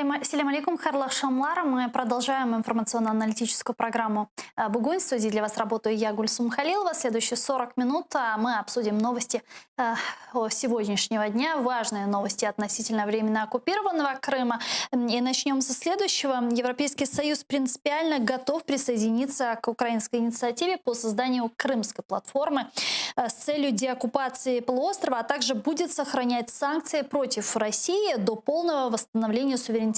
Selâm aleyküm, hayırlı aqşamlar. Мы продолжаем информационно-аналитическую программу «Bugün». В студии для вас работаю я, Гульсум Халилова. Следующие 40 минут мы обсудим новости сегодняшнего дня, важные новости относительно временно оккупированного Крыма. И начнем со следующего. Европейский Союз принципиально готов присоединиться к украинской инициативе по созданию Крымской платформы с целью деоккупации полуострова, а также будет сохранять санкции против России до полного восстановления суверенитета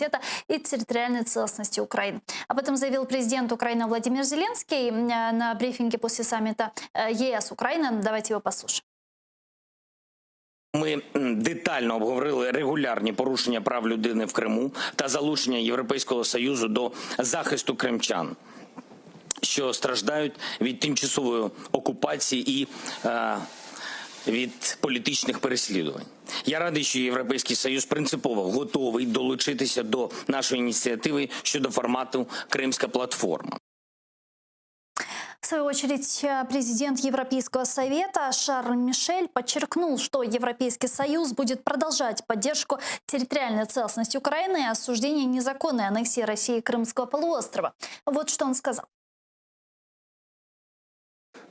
и территориальной целостности Украины. Об этом заявил президент Украины Владимир Зеленский на брифинге после саммита ЕС Украина. Давайте его послушаем. Ми детально обговорили регулярні порушення прав людини в Криму та залучення Європейського Союзу до захисту кримчан, що страждають від тимчасової окупації і від політичних переслідувань. Я радий, що Європейський Союз принципово готовий долучитися до нашої ініціативи щодо формату «Кримська платформа». В свою очередь, президент Европейского совета Шарль Мишель подчеркнул, что Европейский Союз будет продолжать поддержку территориальной целостности Украины и осуждение незаконной аннексии Россией Крымского полуострова. Вот что он сказал.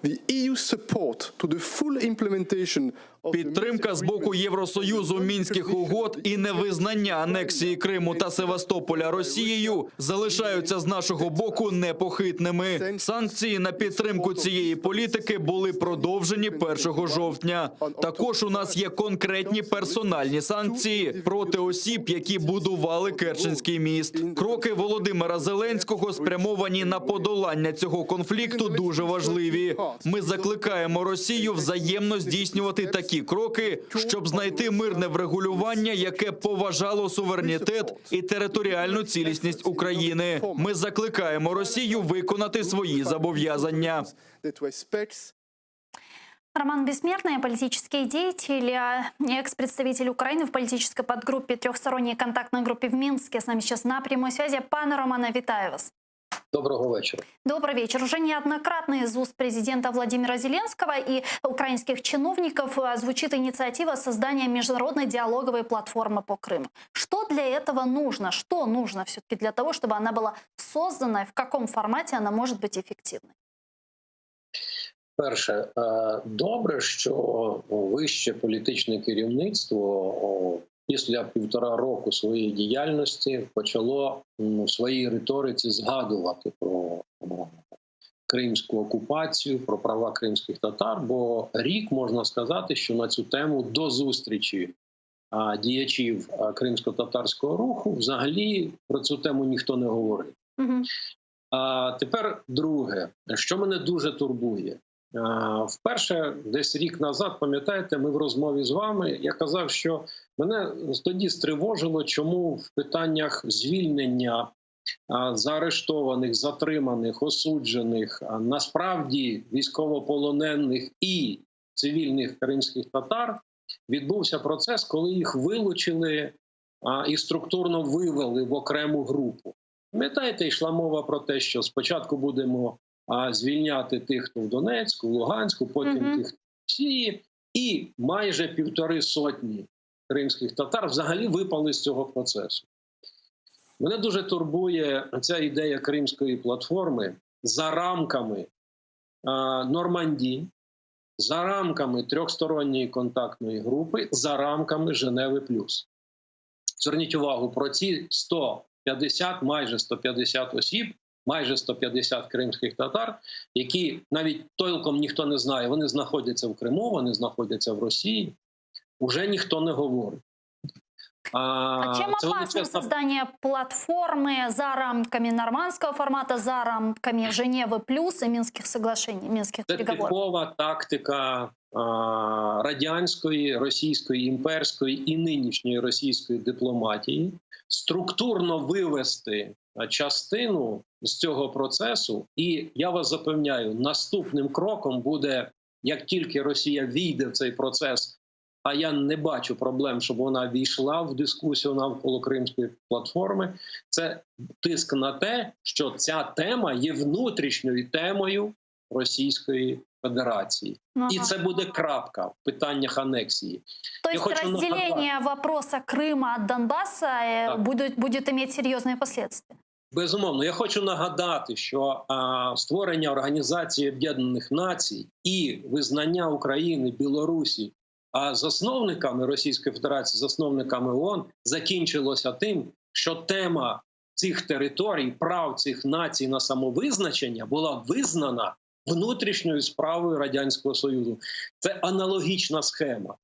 The EU support to the full implementation of the Підтримка з боку Євросоюзу Мінських угод і невизнання анексії Криму та Севастополя Росією залишаються з нашого боку непохитними. Санкції на підтримку цієї політики були продовжені 1 жовтня. Також у нас є конкретні персональні санкції проти осіб, які будували Керченський міст. Кроки Володимира Зеленського, спрямовані на подолання цього конфлікту, дуже важливі. Ми закликаємо Росію взаємно здійснювати такі кроки, щоб знайти мирне врегулювання, яке поважало суверенітет і територіальну цілісність України. Ми закликаємо Росію виконати свої зобов'язання. That respects Роман Бессмертный, политический деятель, экс-представитель Украины в политической подгруппе трехсторонней контактной группе в Минске. С нами сейчас на прямой связи. Пане Романе, вітаю вас. Доброго вечора. Добрый вечер. Уже неоднократно из уст президента Владимира Зеленского и украинских чиновников звучит инициатива создания международной диалоговой платформы по Крыму. Что для этого нужно? Что нужно все-таки для того, чтобы она была создана и в каком формате она может быть эффективной? Перше, добре, що вище політичне керівництво після півтора року своєї діяльності почало в своїй риториці згадувати про кримську окупацію, про права кримських татар. Бо рік, можна сказати, що на цю тему до зустрічі діячів кримсько-татарського руху взагалі про цю тему ніхто не говорив. Мгм. А тепер друге, що мене дуже турбує. Вперше десь рік назад, пам'ятаєте, ми в розмові з вами, я казав, що мене тоді стривожило, чому в питаннях звільнення заарештованих, затриманих, осуджених, насправді військовополонених і цивільних кримських татар відбувся процес, коли їх вилучили і структурно вивели в окрему групу. Пам'ятаєте, йшла мова про те, що спочатку будемо звільняти тих, хто в Донецьку, в Луганську, потім Мгм. тих, хто в Росії, і майже 150 кримських татар взагалі випали з цього процесу. Мене дуже турбує ця ідея Кримської платформи за рамками Нормандії, за рамками трьохсторонньої контактної групи, за рамками Женеви Плюс. Зверніть увагу, про ці 150, майже 150 осіб, майже 150 кримських татар, які навіть толком ніхто не знає, вони знаходяться в Криму, вони знаходяться в Росії, уже ніхто не говорить. А чем це опасно величезна создание платформы за рамками нормандского формата, за рамками Женевы плюс и Минских соглашений, Минских Це переговоров? типова тактика радянської, російської, імперської і нинішньої російської дипломатії структурно вивести частину з цього процесу. І я вас запевняю, наступним кроком буде, як тільки Росія війде в цей процес. А я не бачу проблем, щоб вона війшла в дискусію навколо Кримської платформи. Це тиск на те, що ця тема є внутрішньою темою Російської Федерації. І Ага. це буде крапка в питаннях анексії. То Я есть хочу нагадати. разделение вопроса Крыма от Донбасса э, Так. будет, будет иметь серьезные последствия. Безумовно, я хочу нагадати, що а, створення Організації Об'єднаних Націй і визнання України, Білорусі а засновниками Російської Федерації, засновниками ООН, закінчилося тим, що тема цих територій, прав цих націй на самовизначення була визнана внутрішньою справою Радянського Союзу. Це аналогічна схема.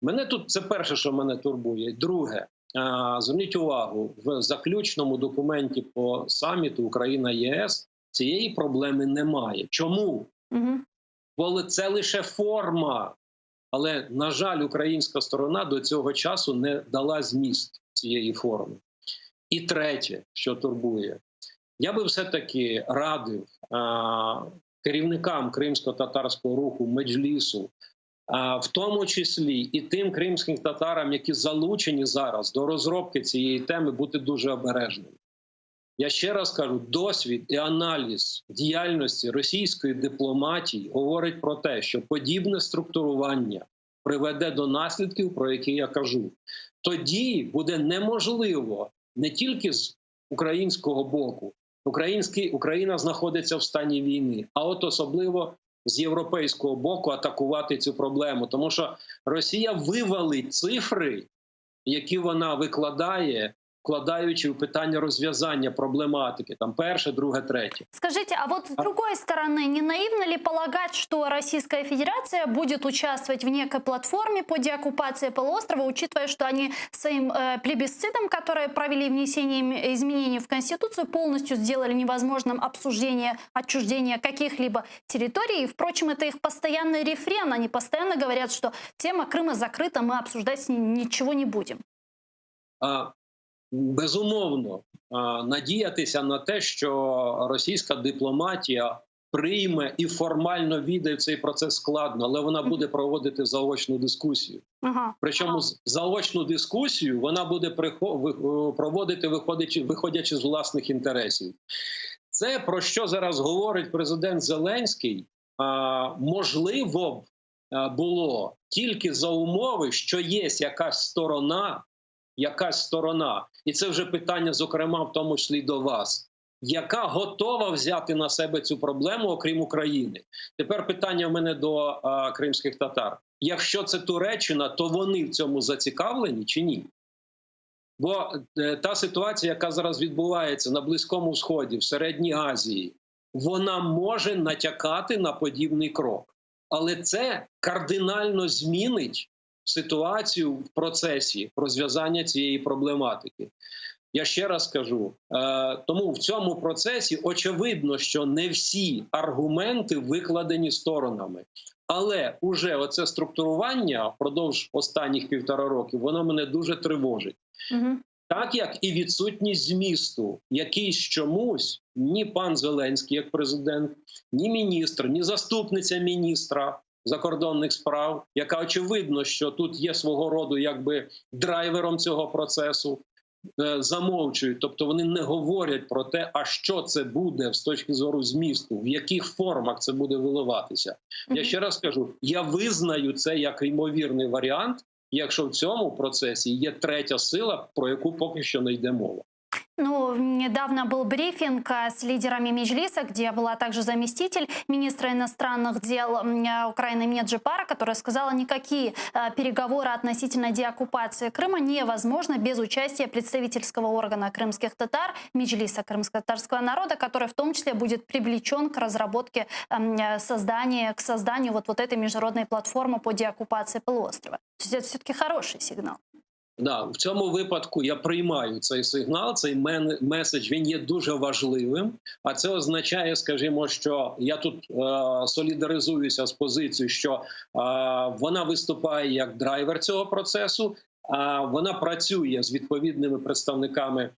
Мене тут це перше, що мене турбує. Друге, а, Зверніть увагу, в заключному документі по саміту Україна ЄС цієї проблеми немає. Чому? Мгм. Бо це лише форма. Але, на жаль, українська сторона до цього часу не дала зміст цієї форми. І третє, що турбує, я би все-таки радив а, керівникам кримсько-татарського руху, Меджлісу, а, в тому числі і тим кримським татарам, які залучені зараз до розробки цієї теми, бути дуже обережними. Я ще раз кажу, досвід і аналіз діяльності російської дипломатії говорить про те, що подібне структурування приведе до наслідків, про які я кажу. Тоді буде неможливо не тільки з українського боку, український, Україна знаходиться в стані війни, а от особливо з європейського боку атакувати цю проблему, тому що Росія вивалить цифри, які вона викладає, вкладаючи в питання розв'язання проблематики, там перше, друге, третє. Скажите, а вот с другой стороны, не наивно ли полагать, что Российская Федерация будет участвовать в некой платформе по деоккупации полуострова, учитывая, что они своим э, плебисцитом, который провели внесением изменений в Конституцию, полностью сделали невозможным обсуждение отчуждения каких-либо территорий? И, впрочем, это их постоянный рефрен. Они постоянно говорят, что тема Крыма закрыта, мы обсуждать с ней ничего не будем. А, безумовно, а, надіятися на те, що російська дипломатія прийме і формально війде в цей процес складно, але вона буде проводити заочну дискусію. Ага. Причому з- заочну дискусію вона буде прихо- ви- е, проводити, виходячи, виходячи з власних інтересів. Це про що зараз говорить президент Зеленський, а, можливо б е, було тільки за умови, що є якась сторона, якась сторона, і це вже питання, зокрема, в тому числі й до вас, яка готова взяти на себе цю проблему, окрім України. Тепер питання в мене до а, кримських татар: якщо це Туреччина, то вони в цьому зацікавлені чи ні? Бо е, та ситуація, яка зараз відбувається на Близькому Сході, в Середній Азії, вона може натякати на подібний крок. Але це кардинально змінить ситуацію в процесі розв'язання цієї проблематики. Я ще раз кажу: е, тому в цьому процесі очевидно, що не всі аргументи викладені сторонами. Але уже оце структурування впродовж останніх півтора років, воно мене дуже тривожить. Мгм. Так як і відсутність змісту, який чомусь ні пан Зеленський, як президент, ні міністр, ні заступниця міністра закордонних справ, яка очевидно, що тут є свого роду якби драйвером цього процесу, е, замовчують, тобто вони не говорять про те, а що це буде з точки зору змісту, в яких формах це буде виливатися. Я Мгм. ще раз кажу: я визнаю це як ймовірний варіант, якщо в цьому процесі є третя сила, про яку поки що не йде мова. Ну, недавно был брифинг а, с лидерами Меджлиса, где была также заместитель министра иностранных дел м, э, Украины Меджи Пара, которая сказала, никакие э, переговоры относительно деоккупации Крыма невозможно без участия представительского органа крымских татар, Меджлиса крымско-татарского народа, который в том числе будет привлечен к разработке м, э, создания, к созданию вот, вот этой международной платформы по деоккупации полуострова. То есть это все-таки хороший сигнал. Да, в цьому випадку я приймаю цей сигнал, цей мен- меседж. Він є дуже важливим. А це означає, скажімо, що я тут е, солідаризуюся з позицією, що е, вона виступає як драйвер цього процесу. А вона працює з відповідними представниками.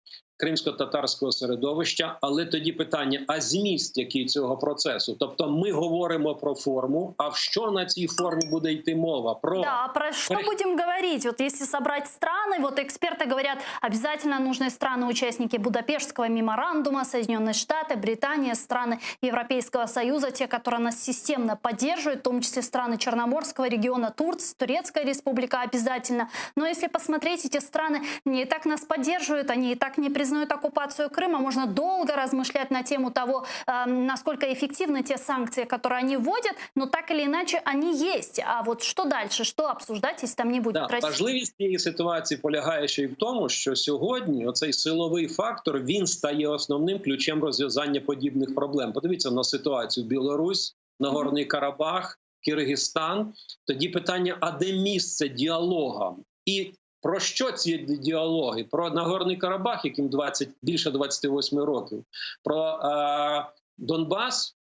кримсько-татарського середовища. Але тоді питання: а зміст який цього процесу? Тобто, ми говоримо про форму. А в що на цій формі буде йти мова? Про Да, а про что Про- будем говорить? Вот если собрать страны, вот эксперты говорят, обязательно нужны страны-участники Будапештского меморандума, Соединенные Штаты, Британия, страны Европейского Союза, те, которые нас системно поддерживают, в том числе страны Черноморского региона, Турция, Турецкая Республика обязательно. Но если посмотреть, эти страны не и так нас поддерживают, они и так не признают оккупацию Крыма. Можно долго размышлять на тему того, э, насколько эффективны те санкции, которые они вводят, но так или иначе они есть. А вот что дальше, что обсуждать, если там не будет Да, России? важливість цієї ситуації полягає ще й в тому, що сьогодні оцей силовий фактор він стає основним ключем розв'язання подібних проблем. Подивіться на ситуацію Білорусь, Нагорний Карабах, Киргизстан. Тоді питання: а де місце діалогам? І про що ці діалоги? Про Нагорний Карабах, яким 20, більше 28 років, про е, Донбас.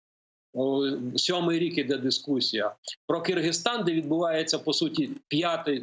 О, Сьомий рік іде дискусія про Киргизстан, де відбувається по суті п'яте е,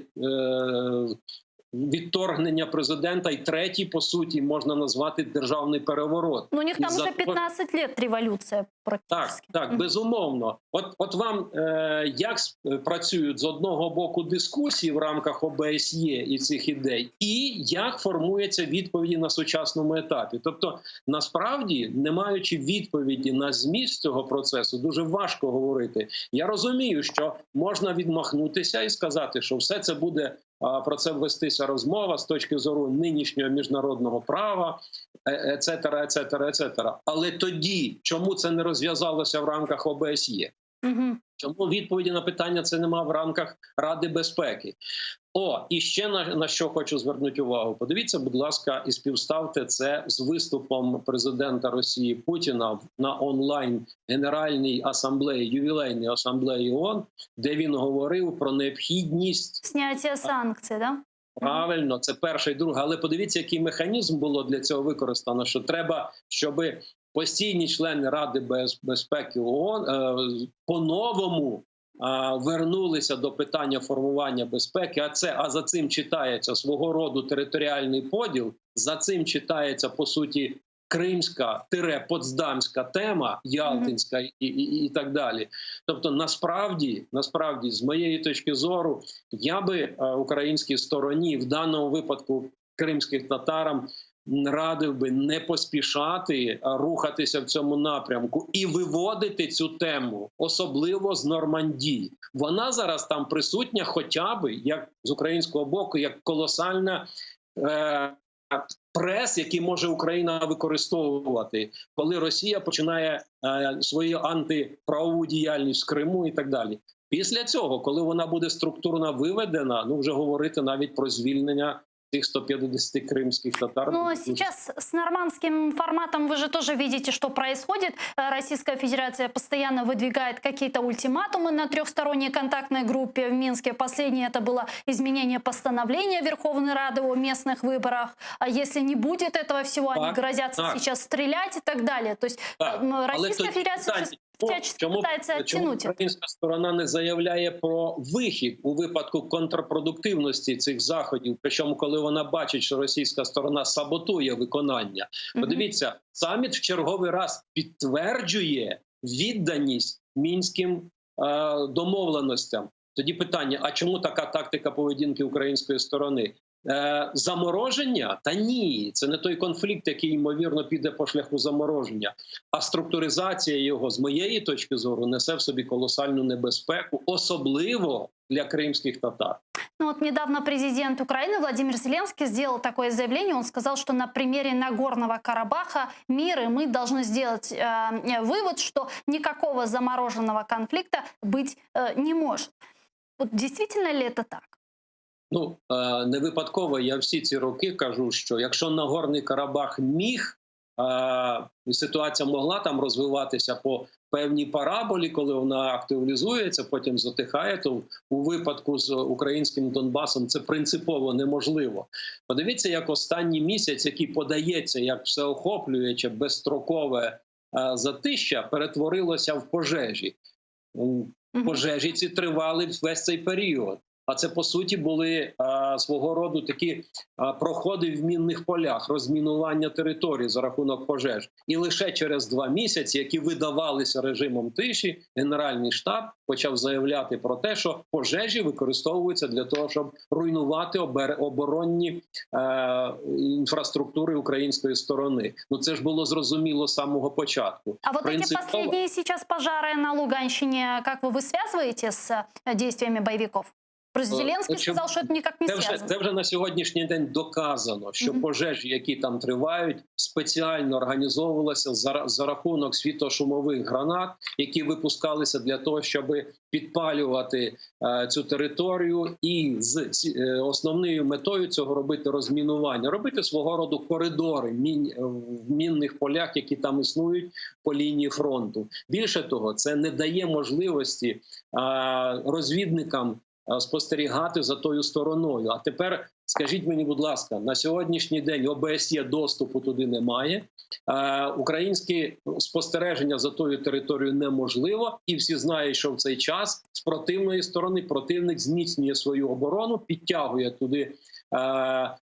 відторгнення президента, і третій, по суті, можна назвати державний переворот. Ну, у них там Из-за уже того- 15 лет революция Так, практически. так, Мгм. безумовно. От, от вам е, як с- е, працюють з одного боку дискусії в рамках ОБСЄ і цих ідей, і як формуються відповіді на сучасному етапі. Тобто, насправді, не маючи відповіді на зміст цього процесу, дуже важко говорити. Я розумію, що можна відмахнутися і сказати, що все це буде. а, Про це вестися розмова з точки зору нинішнього міжнародного права, е, et cetera, et cetera, et cetera. Але тоді чому це не розв'язалося в рамках ОБСЄ? Мгм. Чому відповіді на питання це нема в рамках Ради безпеки? О, і ще на, на що хочу звернути увагу. Подивіться, будь ласка, і співставте це з виступом президента Росії Путіна в- на онлайн Генеральній асамблеї, ювілейній асамблеї ООН, де він говорив про необхідність Снятие санкций, да? Правильно, це перше і друге. Але подивіться, який механізм було для цього використано. Що треба, щоб постійні члени Ради без- безпеки ООН е, по-новому е, вернулися до питання формування безпеки. А це а за цим читається свого роду територіальний поділ. За цим читається по суті кримська тире потсдамська тема, Ялтинська і, і, і так далі. Тобто, насправді, насправді, з моєї точки зору, я би е, українській стороні в даному випадку кримських татарам радив би не поспішати е, рухатися в цьому напрямку і виводити цю тему, особливо з Нормандії. Вона зараз там присутня, хоча би як з українського боку, як колосальна. Е, Прес, який може Україна використовувати, коли Росія починає е, свою антиправову діяльність в Криму і так далі. Після цього, коли вона буде структурно виведена, ну вже говорити навіть про звільнення цих 150 кримських татар. Но дуже сейчас с нормандским форматом вы же тоже видите, что происходит. Э, Российская Федерация постоянно выдвигает какие-то ультиматумы на трехсторонней контактной группе в Минске. Последнее это было изменение постановления Верховной Рады о местных выборах. А если не будет этого всего, они Так, грозятся так. сейчас стрелять и так далее. То есть Так, м, Але Российская тоді Федерация питання, сейчас всячески чому, пытается чому оттянуть это. українська сторона не заявляє про вихід у випадку контрпродуктивності цих заходів? Причому, коли вона бачить, що російська сторона саботує виконання, Мгм. подивіться, саміт в черговий раз підтверджує відданість мінським е, домовленостям. Тоді питання: а чому така тактика поведінки української сторони? Е, замороження? Та ні, це не той конфлікт, який ймовірно піде по шляху замороження. А структуризація його, з моєї точки зору, несе в собі колосальну небезпеку, особливо для кримських татар. Ну вот недавно президент Украины Владимир Зеленский сделал такое заявление. Он сказал, что на примере Нагорного Карабаха мир, и мы должны сделать э, вывод, что никакого замороженного конфликта быть э, не может. Вот действительно ли это так? Ну е, не випадково я всі ці роки кажу, що якщо Нагорний Карабах міг, е, ситуація могла там розвиватися по певній параболі, коли вона актуалізується, потім затихає, то у випадку з українським Донбасом це принципово неможливо. Подивіться, як останній місяць, який подається як всеохоплююче безстрокове е, затища, перетворилося в пожежі. М, Мгм. Пожежі ці тривали весь цей період. А це по суті були е, свого роду такі е, проходи в мінних полях, розмінування території за рахунок пожеж. І лише через 2 місяці, які видавалися режимом тиші, Генеральний штаб почав заявляти про те, що пожежі використовуються для того, щоб руйнувати оборонні інфраструктури української сторони. Ну це ж було зрозуміло з самого початку. А вот эти Принципово- последние сейчас пожары на Луганщине, как вы, вы связываете с действиями боевиков? Просто Зеленский ну, сказал, что это никак не Це вже, связано. це вже на сьогоднішній день доказано, що Мгм. пожежі, які там тривають, спеціально організовувалися за рахунок світошумових гранат, які випускалися для того, щоб підпалювати цю територію, і з основною метою цього робити розмінування, робити свого роду коридори в мінних полях, які там існують по лінії фронту. Більше того, це не дає можливості розвідникам спостерігати за тою стороною. А тепер скажіть мені, будь ласка, на сьогоднішній день ОБСЄ доступу туди немає. Українські спостереження за тою територією неможливо, і всі знають, що в цей час з противної сторони противник зміцнює свою оборону, підтягує туди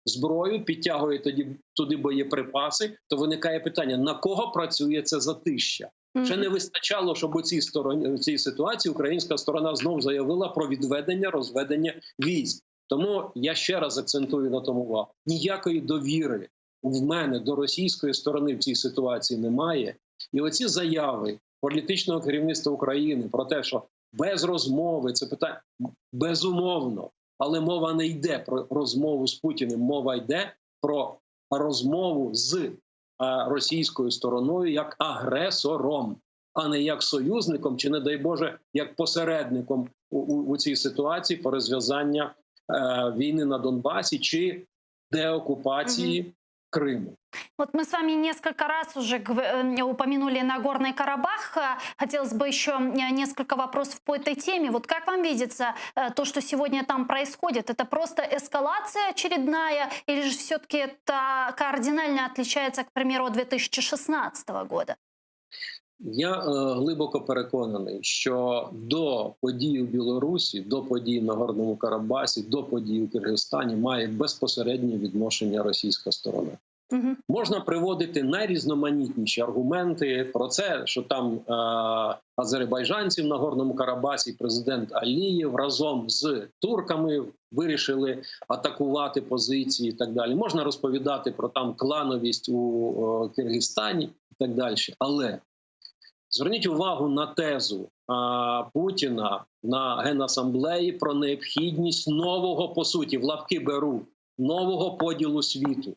зброю, підтягує тоді туди боєприпаси. То виникає питання: на кого працює це затишшя? Ще не вистачало, щоб у цій стороні у цій ситуації українська сторона знов заявила про відведення розведення військ. Тому я ще раз акцентую на тому увагу: ніякої довіри в мене до російської сторони в цій ситуації немає. І оці заяви політичного керівництва України про те, що без розмови це питання безумовно, але мова не йде про розмову з Путіним. Мова йде про розмову з російською стороною як агресором, а не як союзником, чи не дай Боже, як посередником у цій ситуації по розв'язання війни на Донбасі чи деокупації Криму. Вот мы с вами несколько раз уже упомянули Нагорный Карабах. Хотелось бы еще несколько вопросов по этой теме. Вот как вам видится то, что сегодня там происходит? Это просто эскалация очередная или же все-таки это кардинально отличается, к примеру, от 2016 года? Я глибоко переконаний, що до подій у Білорусі, до подій на Нагорному Карабасі, до подій у Киргизстані має безпосереднє відношення російська сторона. Мгм. Можна приводити найрізноманітніші аргументи про це, що там азербайджанці в Нагорному Карабасі, президент Алієв разом з турками вирішили атакувати позиції і так далі. Можна розповідати про там клановість у Киргизстані і так далі. Але зверніть увагу на тезу Путіна на Генасамблеї про необхідність нового, по суті, в лапки беру, нового поділу світу.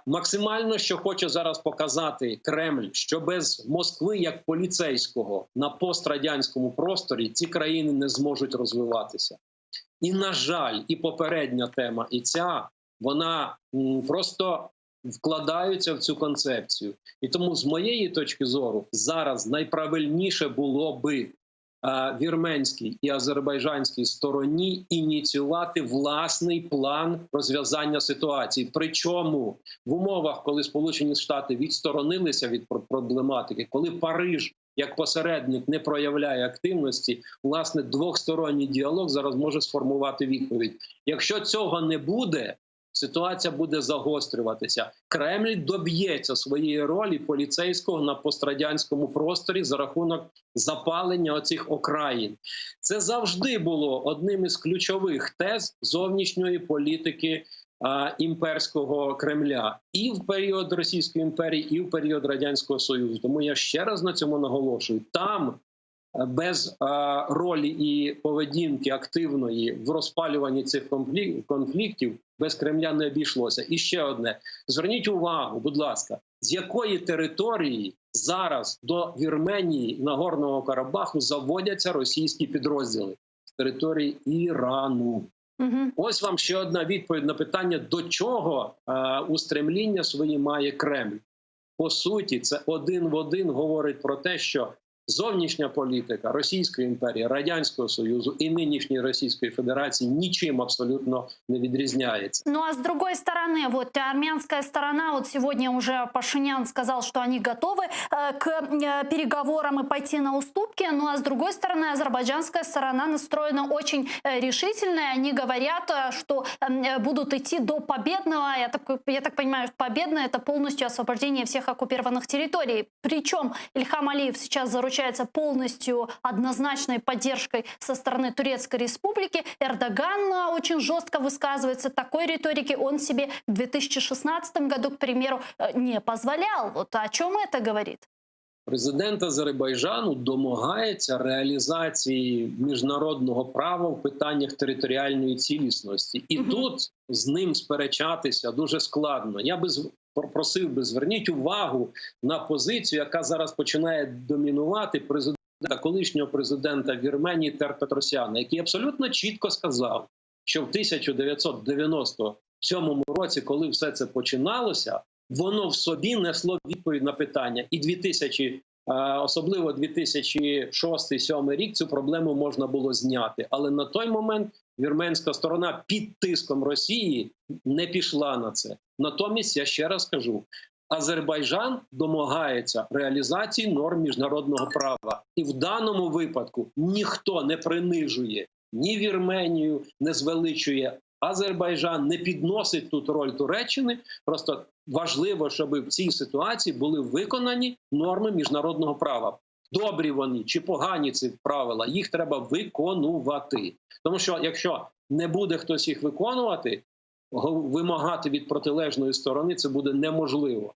Максимально, що хоче зараз показати Кремль, що без Москви як поліцейського на пострадянському просторі ці країни не зможуть розвиватися. І, на жаль, і попередня тема, і ця, вона просто вкладаються в цю концепцію. І тому, з моєї точки зору, зараз найправильніше було би вірменській і азербайджанській стороні ініціювати власний план розв'язання ситуації. Причому в умовах, коли Сполучені Штати відсторонилися від проблематики, коли Париж як посередник не проявляє активності, власне, двохсторонній діалог зараз може сформувати відповідь. Якщо цього не буде, ситуація буде загострюватися. Кремль доб'ється своєї ролі поліцейського на пострадянському просторі за рахунок запалення оцих окраїн. Це завжди було одним із ключових тез зовнішньої політики імперського Кремля і в період Російської імперії, і в період Радянського Союзу. Тому я ще раз на цьому наголошую: там без ролі і поведінки активної в розпалюванні цих конфліктів без Кремля не обійшлося. І ще одне: зверніть увагу, будь ласка, з якої території зараз до Вірменії Нагорного Карабаху заводяться російські підрозділи? З території Ірану. Угу. Ось вам ще одна відповідь на питання, до чого устремління свої має Кремль. По суті, це один в один говорить про те, що Зовнішня політика Російської імперії, Радянського Союзу і нинішньої Російської Федерації нічим абсолютно не відрізняється. Ну а с другой стороны, вот армянская сторона, вот сегодня уже Пашинян сказал, что они готовы э, к э, переговорам и пойти на уступки. Ну а с другой стороны, азербайджанская сторона настроена очень э, решительно. И они говорят, э, что э, будут идти до победного. Я так, я так понимаю, что победное это полностью освобождение всех оккупированных территорий. Причем Ильхам Алиев сейчас заручается полностью однозначной поддержкой со стороны Турецкой Республики. Эрдоган э, очень жестко высказывается. Такой риторики он себе в 2016 году, к примеру, э, не позволял. Вот о чем это говорит? Президент Азербайджану домагається реалізації міжнародного права в питаннях територіальної цілісності, і Мгм. тут з ним сперечатися дуже складно. Я би з- просив би зверніть увагу на позицію, яка зараз починає домінувати президента колишнього президента Вірменії Тер Петросяна, який абсолютно чітко сказав, що в 1997 році, коли все це починалося, воно в собі несло відповідь на питання. І 2000, е, особливо 2006-2007 рік цю проблему можна було зняти. Але на той момент вірменська сторона під тиском Росії не пішла на це. Натомість, я ще раз кажу: Азербайджан домагається реалізації норм міжнародного права, і в даному випадку ніхто не принижує ні Вірменію, не звеличує Азербайджан, не підносить тут роль Туреччини. Просто важливо, щоб в цій ситуації були виконані норми міжнародного права. Добрі вони чи погані ці правила, їх треба виконувати. Тому що якщо не буде хтось їх виконувати, го- вимагати від протилежної сторони це буде неможливо.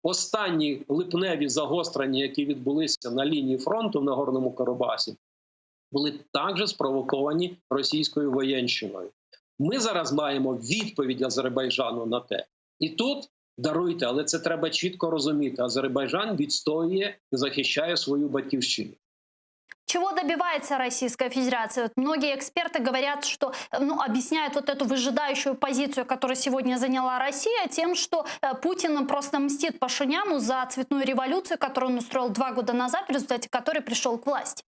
Останні липневі загострення, які відбулися на лінії фронту в Нагорному Карабасі, були також спровоковані російською воєнщиною. Ми зараз маємо відповідь Азербайджану на те. І тут даруйте, але це треба чітко розуміти. Азербайджан відстоює і захищає свою батьківщину. Чего добивается Российская Федерация? Вот многие эксперты говорят, что э, ну, объясняют вот эту выжидающую позицию, которую сегодня заняла Россия, тем, что э, Путин просто мстит Пашиняну за цветную революцию, которую он устроил два года назад, в результате которой пришел к власти.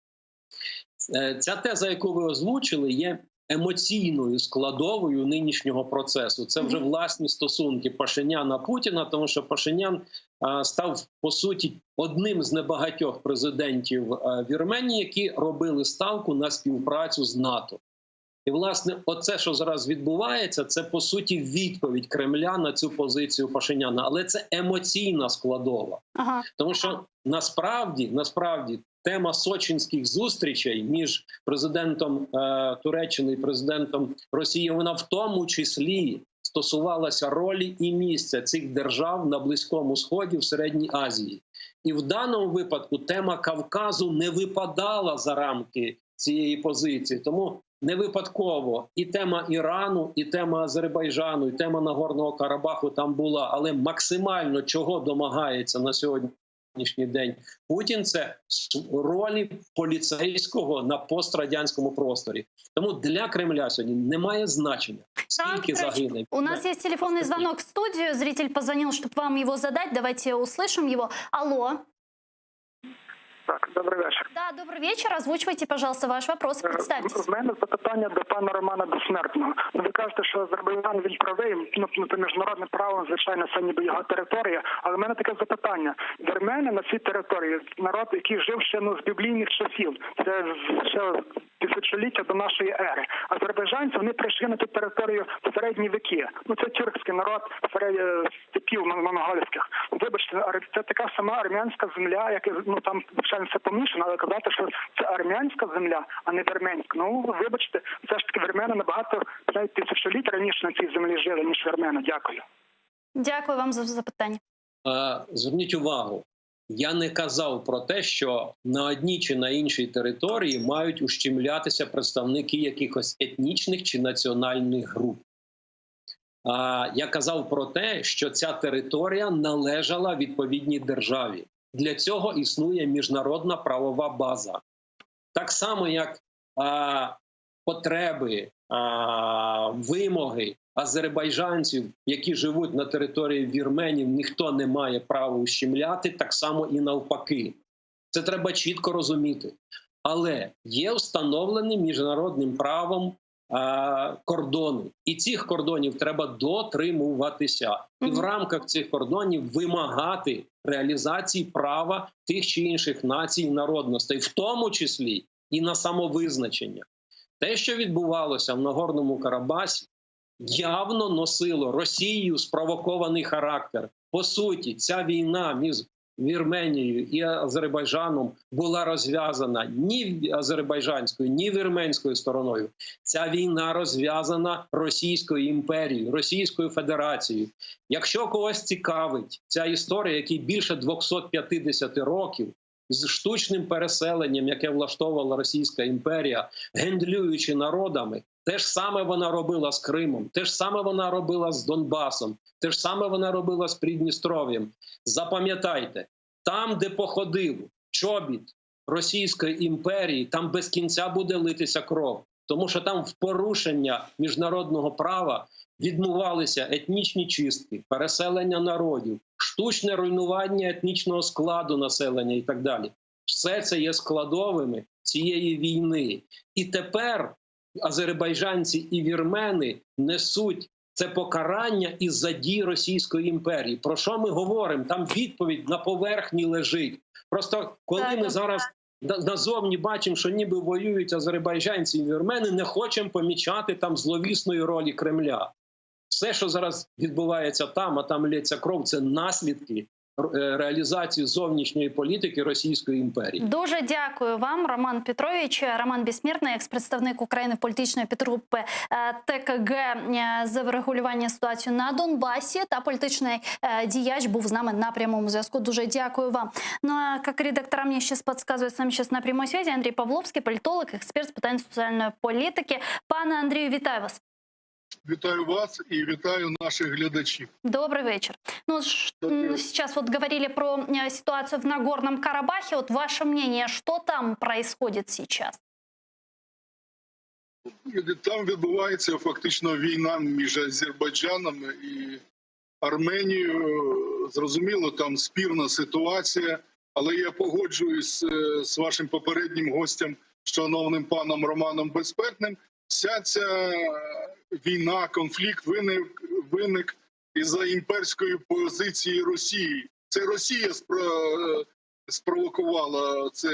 Е, Ця теза, яку ви озвучили, є емоційною складовою нинішнього процесу. Це вже власні стосунки Пашиняна Путіна, тому що Пашинян е, став по суті одним з небагатьох президентів е, Вірменії, які робили ставку на співпрацю з НАТО. І власне, оце, що зараз відбувається, це по суті відповідь Кремля на цю позицію Пашиняна, але це емоційна складова. Ага. Тому що насправді, насправді, тема сочинських зустрічей між президентом е, Туреччини і президентом Росії, вона в тому числі стосувалася ролі і місця цих держав на Близькому Сході в Середній Азії. І в даному випадку тема Кавказу не випадала за рамки цієї позиції. Тому не випадково і тема Ірану, і тема Азербайджану, і тема Нагорного Карабаху там була, але максимально чого домагається на сьогоднішній день Путін, це с- ролі поліцейського на пострадянському просторі. Тому для Кремля сьогодні немає значення, скільки Петрович, загине. У нас есть телефонный звонок в студию. Зритель позвонил, чтобы вам его задать. Давайте услышим его. Алло. Так, добрий вечір. Да, добрый вечер. Озвучивайте, пожалуйста, ваш вопрос. Е, Представьтесь. В мене запитання до пана Романа Безсмертного. Ну, ви кажете, що Азербайджан він правий, ну, ну, це міжнародне право, звичайно, це ніби його територія. Але в мене таке запитання: вірмени на цій території народ, який жив ще ну, з біблійних часів, це з- ще тисячоліття до нашої ери. Азербайджанці вони прийшли на цю територію в середні віки. Ну це тюркський народ серед е, степів мон- монгольських. Вибачте, ар- це така сама армянська земля, як і, ну там звичайно все помішано, але казати, що це армянська земля, а не вірменська. Ну вибачте, все ж таки вірмени набагато навіть тисячоліть раніше на цій землі жили, ніж вірмени. Дякую. Дякую вам за запитання. Е, Зверніть увагу, я не казав про те, що на одній чи на іншій території мають ущемлятися представники якихось етнічних чи національних груп. А, Я казав про те, що ця територія належала відповідній державі. Для цього існує міжнародна правова база. Так само, як а, потреби, а, вимоги азербайджанців, які живуть на території вірменів, ніхто не має права ущемляти, так само і навпаки. Це треба чітко розуміти. Але є встановлені міжнародним правом е, кордони, і цих кордонів треба дотримуватися, і в Мгм. рамках цих кордонів вимагати реалізації права тих чи інших націй, народностей, в тому числі і на самовизначення. Те, що відбувалося в Нагорному Карабасі, явно носило Росією спровокований характер. По суті, ця війна між Вірменією і Азербайджаном була розв'язана ні азербайджанською, ні вірменською стороною. Ця війна розв'язана Російською імперією, Російською Федерацією. Якщо когось цікавить ця історія, якій більше 250 років, з штучним переселенням, яке влаштовувала Російська імперія, гендлюючи народами, те ж саме вона робила з Кримом, те ж саме вона робила з Донбасом, те ж саме вона робила з Придністров'ям. Запам'ятайте, там, де походив чобіт Російської імперії, там без кінця буде литися кров, тому що там в порушення міжнародного права відмувалися етнічні чистки, переселення народів, штучне руйнування етнічного складу населення і так далі. Все це є складовими цієї війни. І тепер азербайджанці і вірмени несуть це покарання із-за дій Російської імперії. Про що ми говоримо? Там відповідь на поверхні лежить. Просто коли Так. ми зараз на- назовні бачимо, що ніби воюють азербайджанці і вірмени, не хочемо помічати там зловісної ролі Кремля. Все, що зараз відбувається там, а там лється кров, це наслідки е, реалізації зовнішньої політики Російської імперії. Дуже дякую вам, Роман Петрович. Роман Безсмертний, екс-представник України в політичної підгрупи е, ТКГ е, з врегулювання ситуації на Донбасі та політичний е, діяч був з нами на прямому зв'язку. Дуже дякую вам. Ну а как редактора мне сейчас подсказывают, с нами сейчас на прямой связи Андрей Павловский, политолог, эксперт з питань соціальної політики. Пане Андрію, вітаю вас. Вітаю вас і вітаю наших глядачів. Добрый вечер. Ну, ш- Добрый м, вечер. сейчас вот говорили про э, ситуацию в Нагорном Карабахе. Вот ваше мнение, что там происходит сейчас? Там відбувається фактично війна між Азербайджаном і Арменією. Зрозуміло, там спірна ситуація, але я погоджуюсь е, з вашим попереднім гостем, шановним паном Романом Безсмертним. Вся ця війна, конфлікт виник, виник із-за імперської позиції Росії. Це Росія спро- спровокувала це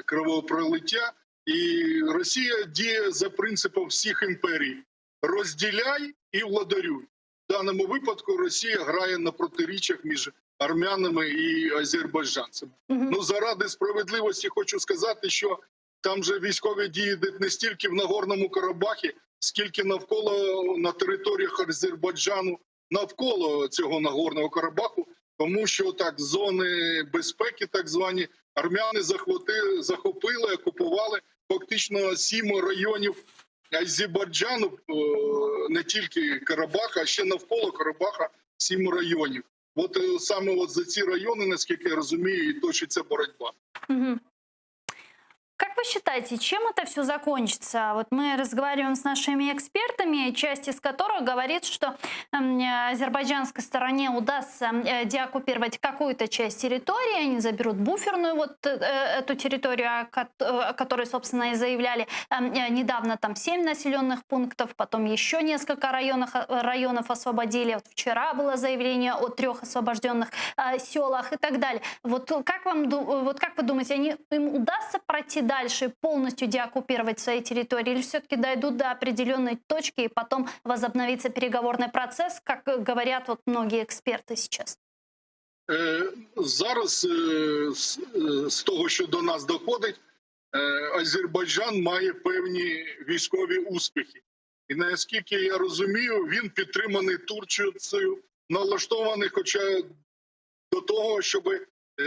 кровопролиття. І Росія діє за принципом всіх імперій: розділяй і владарюй. В даному випадку Росія грає на протиріччях між армянами і азербайджанцями. Мгм. Ну заради справедливості хочу сказати, що там же військові дії йдуть не стільки в Нагорному Карабахі, скільки навколо на територіях Азербайджану, навколо цього Нагорного Карабаху, тому що так зони безпеки, так звані армяни захватили, захопили, окупували фактично сім районів Азербайджану, е, не тільки Карабаха, а ще навколо Карабаха сім районів. От е, саме от за ці райони, наскільки я розумію, і точиться боротьба. Мгм. Как вы считаете, чем это все закончится? Вот мы разговариваем с нашими экспертами, часть из которых говорит, что м, э, азербайджанской стороне удастся э, деоккупировать какую-то часть территории, они заберут буферную вот э, эту территорию, о кот- э, о которой, собственно, и заявляли эм, э, недавно там 7 населенных пунктов, потом еще несколько районов, районов освободили. Вот вчера было заявление о трех освобожденных э, селах и так далее. Вот как вам, ду- вот как вы думаете, они, им удастся пройти дальше и полностью деоккупировать свои территории, или все-таки дойдут до определенной точки и потом возобновится переговорный процесс, как э, говорят вот многие эксперты сейчас? Е, Зараз е, з е, з того, що до нас доходить, е, Азербайджан має певні військові успіхи. І наскільки я розумію, він підтриманий Турцією, налаштований, хоча до того, щоб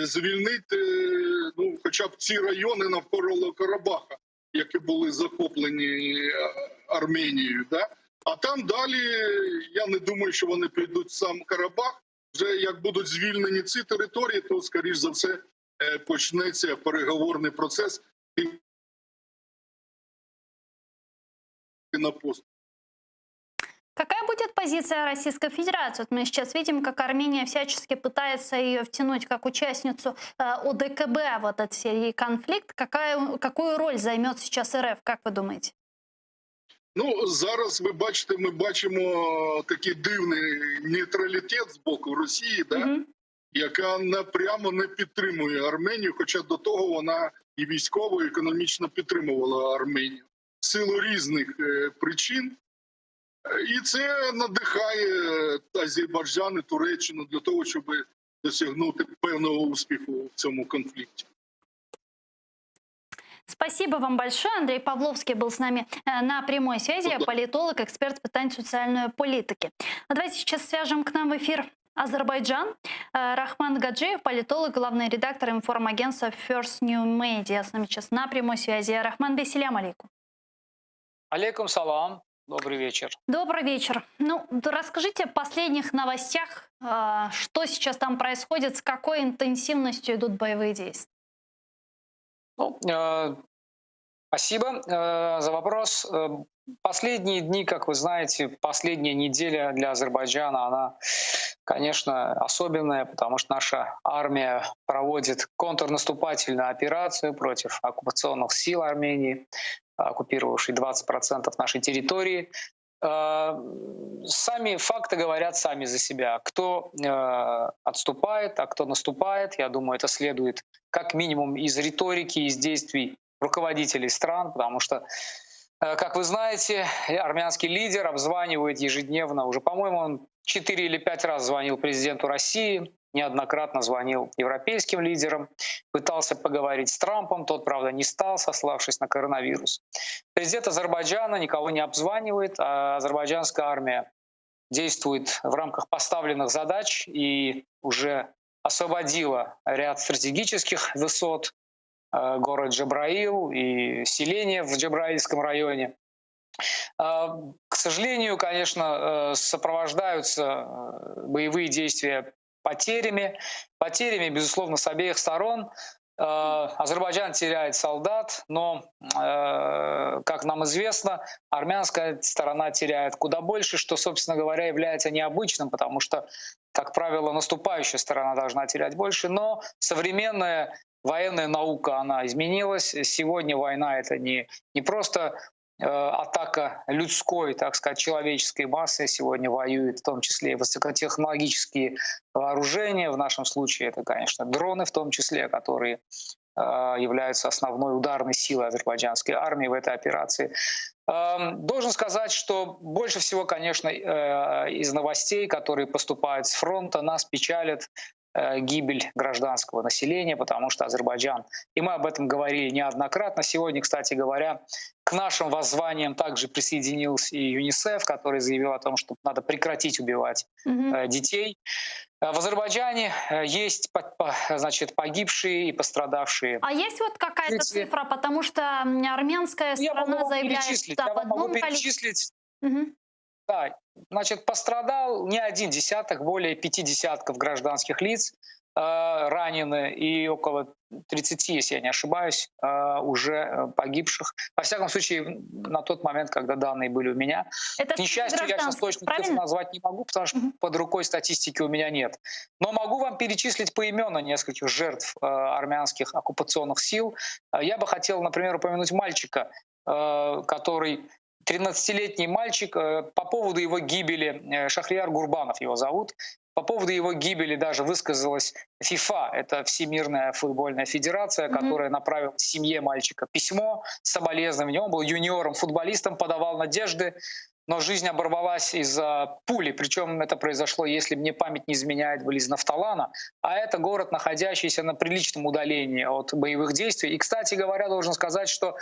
звільнити е, ну, хоча б ці райони навколо Карабаха, які були захоплені е, Арменією. Да? А там далі я не думаю, що вони підуть в сам Карабах. Вже як будуть звільнені ці території, то скоріш за все е, почнеться переговорний процес і на пост. Как. Какая будет позиция Российской Федерации? Вот мы сейчас видим, как Армения всячески пытается ее втянуть как участницу ОДКБ в этот конфликт. Какую роль займет сейчас РФ, как вы думаете? Ну зараз ви бачите, ми бачимо такий дивний нейтралітет з боку Росії, да, яка напрямо не підтримує Арменію, хоча до того вона і військово, і економічно підтримувала Арменію в силу різних причин. І це надихає Азербайджан і Туреччину для того, щоб досягнути певного успіху в цьому конфлікті. Спасибо вам большое. Андрей Павловский был с нами на прямой связи, политолог, эксперт з питань соціальної політики. А давайте сейчас свяжем к нам в эфир Азербайджан. Рахман Гаджиев, политолог, главный редактор информагентства First New Media. С нами сейчас на прямой связи. Рахман бей, селям алейкум. Алейкум салам. Добрый вечер. Добрый вечер. Ну, расскажите о последних новостях, что сейчас там происходит, с какой интенсивностью идут боевые действия. Ну, спасибо за вопрос. Последние дни, как вы знаете, последняя неделя для Азербайджана, она, конечно, особенная, потому что наша армия проводит контрнаступательную операцию против оккупационных сил Армении, оккупировавшей 20% нашей территории. Сами факты говорят сами за себя. Кто отступает, а кто наступает, я думаю, это следует как минимум из риторики, из действий руководителей стран, потому что, как вы знаете, армянский лидер обзванивает ежедневно, уже, по-моему, он 4 или 5 раз звонил президенту России, неоднократно звонил европейским лидерам, пытался поговорить с Трампом, тот, правда, не стал, сославшись на коронавирус. Президент Азербайджана никого не обзванивает, а азербайджанская армия действует в рамках поставленных задач и уже освободила ряд стратегических высот, город Джабраил и селение в Джабраильском районе. К сожалению, конечно, сопровождаются боевые действия потерями. Потерями, безусловно, с обеих сторон. Азербайджан теряет солдат, но, как нам известно, армянская сторона теряет куда больше, что, собственно говоря, является необычным, потому что, как правило, наступающая сторона должна терять больше. Но современная военная наука, она изменилась. Сегодня война — это не просто атака людской, так сказать, человеческой массы. Сегодня воюют в том числе и высокотехнологические вооружения. В нашем случае это, конечно, дроны в том числе, которые являются основной ударной силой азербайджанской армии в этой операции. Должен сказать, что больше всего, конечно, из новостей, которые поступают с фронта, нас печалит гибель гражданского населения, потому что Азербайджан, и мы об этом говорили неоднократно, сегодня, кстати говоря, к нашим воззваниям также присоединился и ЮНИСЕФ, который заявил о том, что надо прекратить убивать детей. В Азербайджане есть погибшие и пострадавшие. А есть какая-то Дети. цифра, потому что армянская Я могу сторона вам заявляет перечислить, об я вам могу одном количестве. перечислить. Да, пострадал не один десяток, более 5 десятков гражданских лиц ранены и около 30, если я не ошибаюсь, уже погибших. Во всяком случае, на тот момент, когда данные были у меня. Это К несчастью, я сейчас гражданских, точно цифру правильно? назвать не могу, потому что под рукой статистики у меня нет. Но могу вам перечислить поименно нескольких жертв армянских оккупационных сил. Я бы хотел, например, упомянуть мальчика, который... 13-летний мальчик, по поводу его гибели, Шахрияр Гурбанов его зовут, по поводу его гибели даже высказалась ФИФА, это Всемирная футбольная федерация, которая направила семье мальчика письмо с соболезнованием. Он был юниором, футболистом, подавал надежды, но жизнь оборвалась из-за пули. Причем это произошло, если мне память не изменяет, близ Нафталана. А это город, находящийся на приличном удалении от боевых действий. И, кстати говоря, должен сказать, что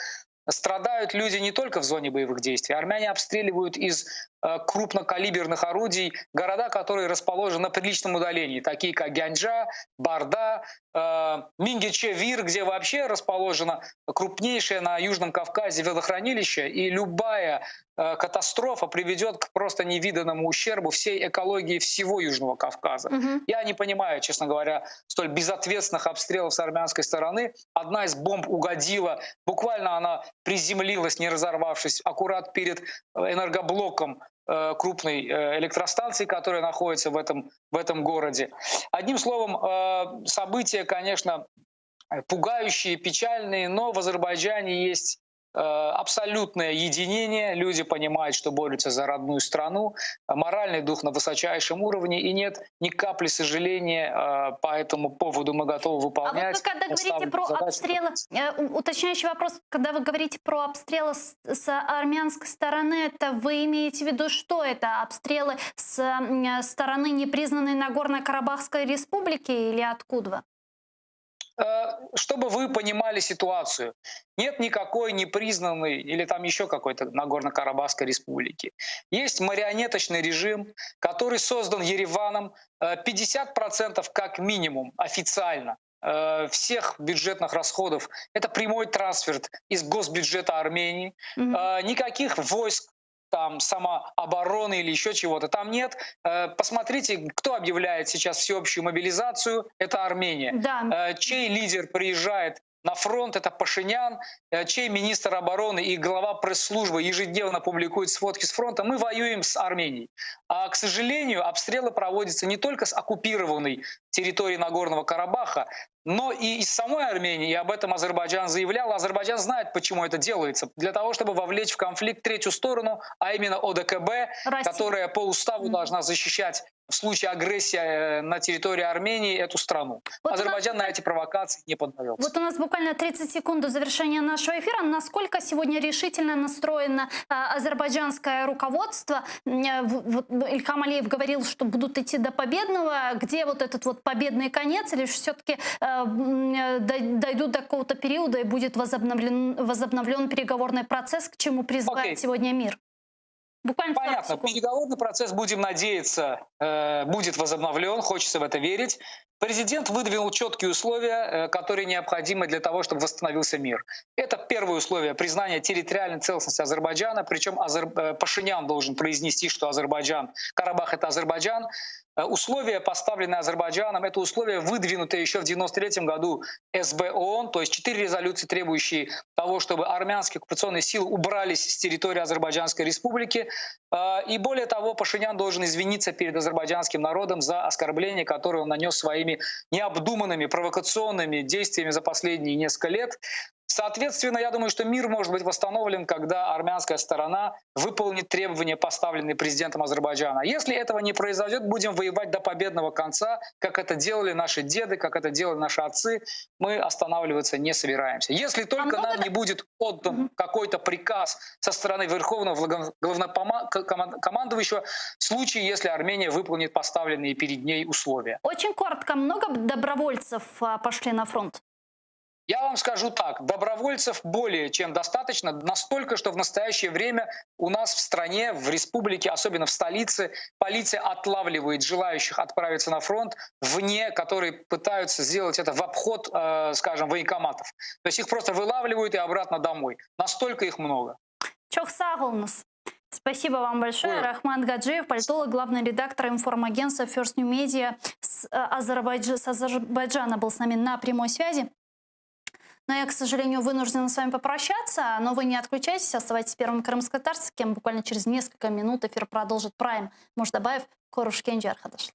страдают люди не только в зоне боевых действий. Армяне обстреливают из крупнокалиберных орудий города, которые расположены на приличном удалении, такие как Гянджа, Барда, Мингечевир, где вообще расположено крупнейшее на Южном Кавказе водохранилище, и любая катастрофа приведет к просто невиданному ущербу всей экологии всего Южного Кавказа. Я не понимаю, честно говоря, столь безответственных обстрелов с армянской стороны. Одна из бомб угодила, буквально она приземлилась, не разорвавшись, аккурат перед энергоблоком. крупной электростанции, которая находится в этом городе. Одним словом, события, конечно, пугающие, печальные, но в Азербайджане есть абсолютное единение, люди понимают, что борются за родную страну, моральный дух на высочайшем уровне, и нет ни капли сожаления по этому поводу, мы готовы выполнять. А вот вы когда говорите про задачу, обстрелы, э, уточняющий вопрос, когда вы говорите про обстрелы с армянской стороны, это вы имеете в виду что это? Обстрелы с стороны непризнанной Нагорно-Карабахской республики или откуда? Чтобы вы понимали ситуацию, нет никакой непризнанной или там еще какой-то Нагорно-Карабахской республики. Есть марионеточный режим, который создан Ереваном. 50% э, как минимум официально э, всех бюджетных расходов — это прямой трансфер из госбюджета Армении. Mm-hmm. Никаких войск там самообороны или еще чего-то там нет. Посмотрите, кто объявляет сейчас всеобщую мобилизацию. Это Армения. Чей лидер приезжает на фронт, это Пашинян, чей министр обороны и глава пресс-службы ежедневно публикуют сводки с фронта. Мы воюем с Арменией. А, к сожалению, обстрелы проводятся не только с оккупированной территории Нагорного Карабаха, но и из самой Армении, и об этом Азербайджан заявлял. Азербайджан знает, почему это делается. Для того, чтобы вовлечь в конфликт третью сторону, а именно ОДКБ, Россия, которая по уставу mm-hmm. должна защищать в случае агрессии на территории Армении эту страну. Вот Азербайджан нас... на эти провокации не поддается. Вот у нас буквально 30 секунд до завершения нашего эфира. Насколько сегодня решительно настроено азербайджанское руководство? Вот Ильхам Алиев говорил, что будут идти до победного. Где вот этот вот победный конец? Или все-таки дойдут до какого-то периода и будет возобновлен переговорный процесс, к чему призывает сегодня мир? Буквально Понятно. Переговорный процесс, будем надеяться, будет возобновлен, хочется в это верить. Президент выдвинул четкие условия, которые необходимы для того, чтобы восстановился мир. Это первое условие — признание территориальной целостности Азербайджана, причем Пашинян должен произнести, что Азербайджан, Карабах — это Азербайджан. Условия, поставленные Азербайджаном, это условия, выдвинутые еще в 1993 году СБ ООН, то есть четыре резолюции, требующие того, чтобы армянские оккупационные силы убрались с территории Азербайджанской республики. И более того, Пашинян должен извиниться перед азербайджанским народом за оскорбление, которое он нанес своими необдуманными провокационными действиями за последние несколько лет. Соответственно, я думаю, что мир может быть восстановлен, когда армянская сторона выполнит требования, поставленные президентом Азербайджана. Если этого не произойдет, будем воевать до победного конца, как это делали наши деды, как это делали наши отцы. Мы останавливаться не собираемся. Если только нам не будет отдан какой-то приказ со стороны Верховного главнокомандующего в случае, если Армения выполнит поставленные перед ней условия. Очень коротко, много добровольцев пошли на фронт? Я вам скажу так, добровольцев более чем достаточно, настолько, что в настоящее время у нас в стране, в республике, особенно в столице, полиция отлавливает желающих отправиться на фронт, вне, которые пытаются сделать это в обход, скажем, военкоматов. То есть их просто вылавливают и обратно домой. Настолько их много. Çoq sağ oluñız. Спасибо вам большое. Ой. Рахман Гаджиев, политолог, главный редактор информагентства First New Media с Азербайджана был с нами на прямой связи. Но я, к сожалению, вынуждена с вами попрощаться. Но вы не отключайтесь, оставайтесь с Первым Крымско-Татарским. Буквально через несколько минут эфир продолжит Прайм Муждабаев. Körüşkence, arqadaşlar.